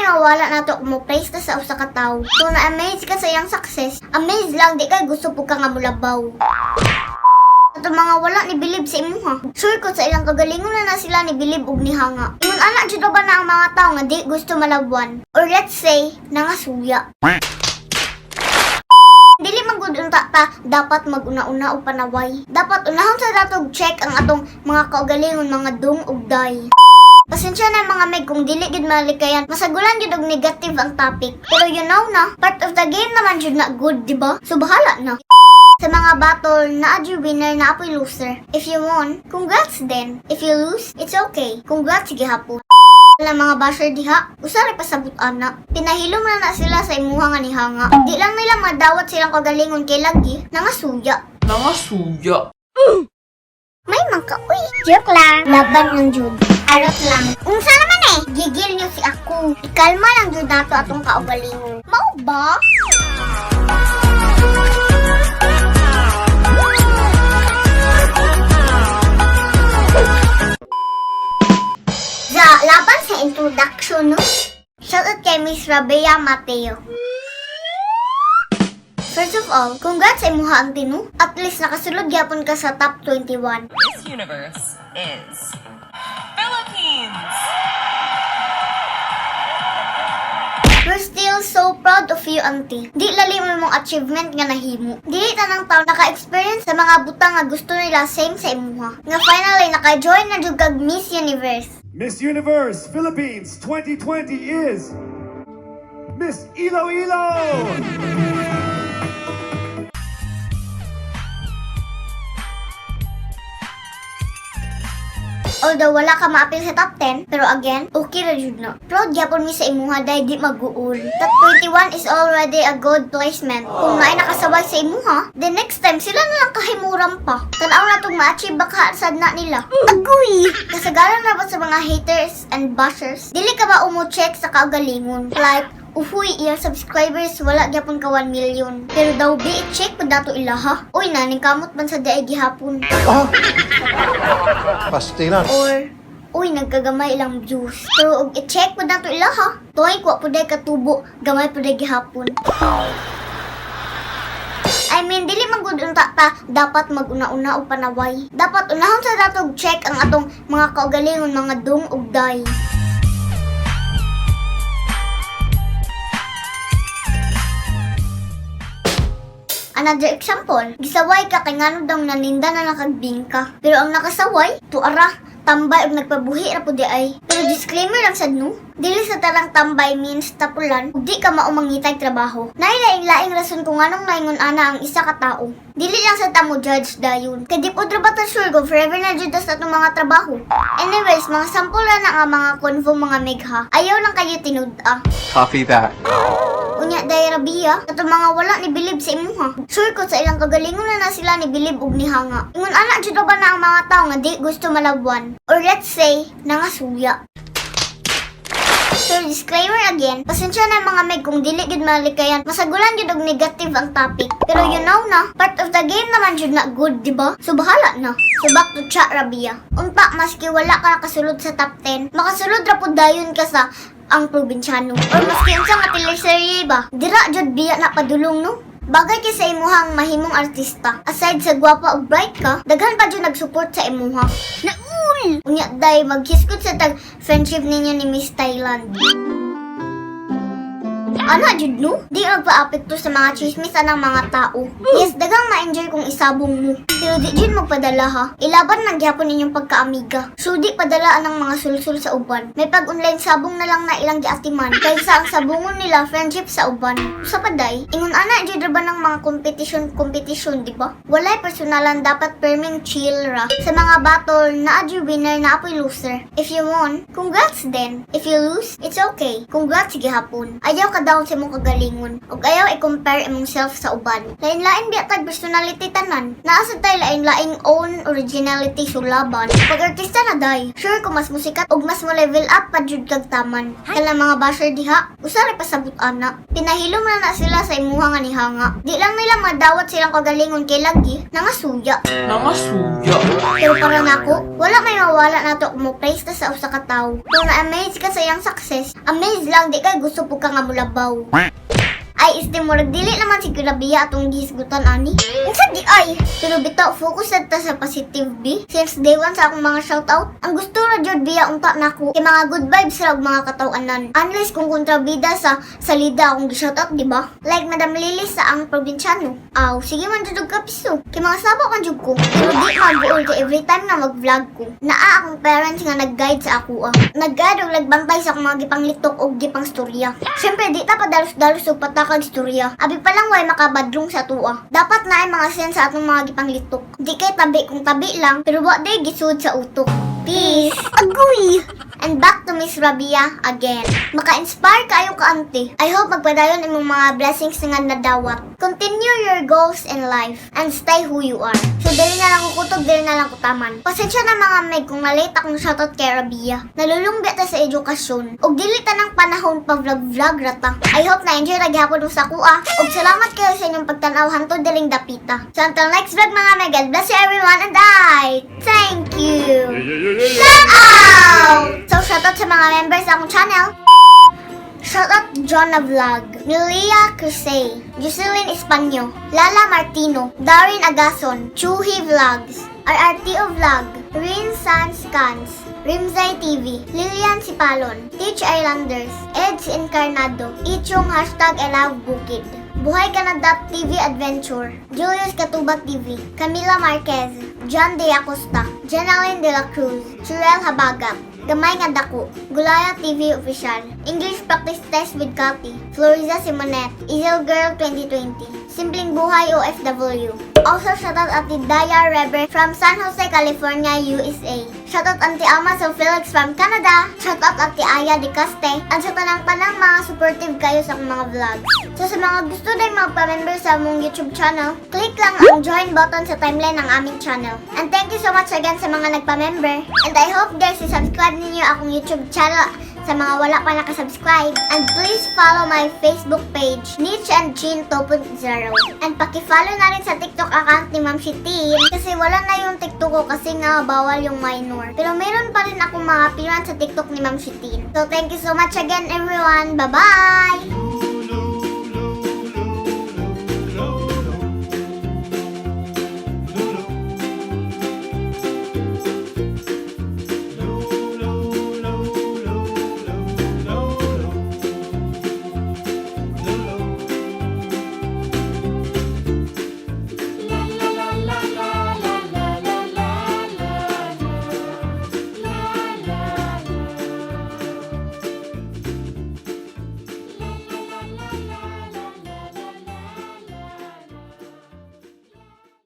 may mawala nato kung mo praise ta sa usa ka tawo. So na-amaze ka sa iyang success, amaze lang, di kay gusto pud ka nga mulabaw. Ato mga wala ni believe sa imuha. Sure ko sa ilang kagalingon na na sila ni believe og nihanga. Ingon ana jud ba na ang mga tao nga di gusto malabwan? Or let's say, nangasuya. Dili man gud unta ta dapat maguna-una og panaway. Dapat unahon sa datog check ang atong mga kaugalingon, mga dong ug day. Pasensya na, mga meg, kung dili gid malikayan, masagulan jud og negative ang topic. Pero you know na, part of the game naman jud na good, di ba? So bahala na. Sa mga battle, naa juy winner, naa poy loser. If you won, congrats then. If you lose, it's okay. Congrats gihapon. Wala mga basher diha, usa ra pasabot ana. Pinahilom na na sila sa imuha nga nihanga. Di lang nila madawat silang kagalingon kay lagi nangasuya. Nangasuya. May mangka, uy. Joke lang. Laban lang jud. Arot lang. Unsa naman eh? Gigil niyo si ako. Ikalma lang jud nato atong kaugalingon. Mao ba? Sa laban sa introduction, no? Shoutout kay Miss Rabea Mateo. First of all, congrats sa imuha ang tinu. At least nakasulod gyapon ka sa top 21. Miss Universe is Philippines. We're still so proud of you, auntie. Di lalim mo mong achievement nga nahimo. Dili tanang tao naka-experience sa mga butang nga gusto nila same sa imuha. Nga finally naka-join na jud kag Miss Universe. Miss Universe Philippines 2020 is Miss Iloilo! Although wala ka maapil sa top 10, pero again, okay ra jud na. Proud gyapon mi sa imuha dahil di mag-uul. Top 21 is already a good placement. Kung naay nakasabay sa imuha, then next time sila na lang kahimuram pa. Tanaw na tong ma-achieve baka sad na nila. Agoy! Kasagaran na ba sa mga haters and bashers? Dili ka ba umu-check sa kaugalingon? Like, uhuy, iyang subscribers wala gyapon ka 1 million. Pero daw bi i-check pa dato ilaha. Uy, naning kamot man sa diay gihapon. Ah! Pastilan. Or, uy, nagkagamay ilang views. Pero og i-check po nato ila ha. Tuway ko po day katubo, gamay po day gihapon. I mean, dili man gud unta ta dapat maguna-una og panaway. Dapat unahon sa datog check ang atong mga kaugalingon, mga dong ug day. Another example, gisaway ka kay ngano daw naninda na nakagbingka. Pero ang nakasaway, tuara, tambay og nagpabuhi ra pud di ay. Pero disclaimer lang sad no, dili sa talang tambay means tapulan ug di ka mao mangitag trabaho. Naay laing-laing rason kung nganong naingon ana ang isa ka tawo. Dili lang sa tamo judge dayon. Kay di pod ra ba ta sure kung forever na jud ta sa atong mga trabaho. Anyways, mga sample ra na nga mga convo, mga megha. Ayaw lang kayo tinud-a. Copy that. Unya day Rabia, ato mga wala ni believe sa imuha. Sure ko sa ilang kagalingon na na sila ni believe og nihanga. Ingon ana jud ba na ang mga tao nga di gusto malabwan? Or let's say, nangasuya. So disclaimer again, pasensya na, mga meg, kung dili gid malikayan, masagulan jud og negative ang topic. Pero you know na, part of the game naman jud na good, di ba? So bahala na. So back to chat Rabia. Unta maski wala ka nakasulod sa top 10, makasulod ra pud dayon ka sa Ang Probinsyano. Or maski unsa nga teleserye ba, dira jud biya na padulong no. Bagay kay sa imuhang mahimong artista. Aside sa gwapa ug bright ka, daghan pa jud nag-support sa imuha. Naul! Unya day maghiskot sa tag friendship ninyo ni Miss Thailand. Ana jud no? Di magpa-apekto sa mga chismis anang mga tao. Yes, daghang ma-enjoy kung isabong mo. Pero di jud magpadala ha. Ilaban lang gyapon ninyong pagkaamiga. So di padala anang mga sulsul sa uban. May pag-online sabong na lang na ilang giatiman kaysa ang sabungon nila friendship sa uban. Usa pa day, ingon ana jud ra ba ng mga competition competition, di ba? Walay personalan, dapat perming chill ra. Sa mga battle, naa juy winner, naa poy loser. If you won, congrats then. If you lose, it's okay. Congrats gihapon. Ayaw ka pa-down sa imong kagalingon. Ug ayaw i-compare imong self sa uban. Lain-lain biya tag personality tanan. Naa sad tay lain-laing own originality sulaban. Pag artista na day, sure ko mas musikat ug mas mo level up pa jud kag taman. Kanang mga basher diha, usa ra pasabot ana. Pinahilom na na sila sa imuha nga nihanga. Di lang nila madawat silang kagalingon kay lagi nangasuya. Nangasuya. Pero para nako, wala may mawala nato kung mo praise ta sa usa ka tawo. Kung na-amaze ka sa iyang success, amaze lang, di kay gusto po ka nga mulabaw. Ay, este, murag dili naman si Rabiya atong gihisgutan ani. Unsa di ay? Pero bitaw, focus sad ta sa positive b. Since day one sa akong mga shoutout, ang gusto ra jud biya unta nako kay mga good vibes ra ug mga kataw-anan. Unless kung kontrabida sa salida akong gi-shoutout, di ba? Like Madam Lily sa Ang Probinsyano. Aw, sige man jud og kapiso. Kay mga saba man jud ko. Pero di maguol kay every time nga mag-vlog ko, naa akong parents nga nag-guide sa ako ah. Nag-guide og nagbantay sa akong mga gipanglitok og gipangstorya. Syempre di ta padalos-dalos og patakag istorya. Abi pa lang way makabadlong sa tua. Dapat na ay mga sense sa atong mga gipanglitok. Di kay tabi kung tabi lang, pero wa day gisud sa utok. Peace! Agoy! And back to Miss Rabiya again. Maka-inspire kayo ka, ante. I hope magpadayon imong mga blessings nga nadawat. Continue your goals in life and stay who you are. So dili na lang ko kutob, dili na lang ko taman. Pasensya na, mga meg, kung na-late akong shoutout kay Rabiya. Nalulungbi ta sa edukasyon. Og dili ta ng panahon pa vlog-vlog rata. I hope na enjoy ra gihapon mo sa kuha. Og salamat kayo sa inyong pagtan-aw hantod diring dapita. So until next vlog, mga meg, God bless you everyone and I thank you. Shout out! So shoutout sa mga members sa akong channel. Shoutout Jonah Vlog, Milia Crusay, Jocelyn Espanyo, Lala Martino, Darren Agason, Chuhi Vlogs, RRTO Vlog, Rin San Scans, Rimzay TV, Lilian Sipalon, Teach Islanders, Eds Encarnado, Ichong #ILoveBukid, Buhay Ka Na TV Adventure, Julius Katubak TV, Camila Marquez, John De Acosta, Jenaline De La Cruz, Churel Habagat, Gamay nga Dako, Gulaya TV Official, English Practice Test with Cathy, Floriza Simonet, Izel Girl 2020, Simpleng Buhay OFW. Also, shoutout Ate Daya Reber from San Jose, California, USA. Shoutout Auntie Alma So Felix from Canada. Shoutout Ate Aya De Caste. At sa tanang-tanang mga supportive kayo sa akong mga vlogs. So sa mga gusto din magpa-member sa among YouTube channel, click lang ang join button sa timeline ng aming channel. And thank you so much again sa mga nagpa-member. And I hope, guys, i-subscribe ninyo akong YouTube channel sa mga wala pa nakasubscribe. And please follow my Facebook page, Niche and Chin 2.0. And paki-follow na rin sa TikTok account ni Ma'am Shitin kasi wala na yung TikTok ko kasi nga bawal yung minor. Pero meron pa rin akong mga appearance sa TikTok ni Ma'am Shitin. So thank you so much again, everyone. Bye-bye!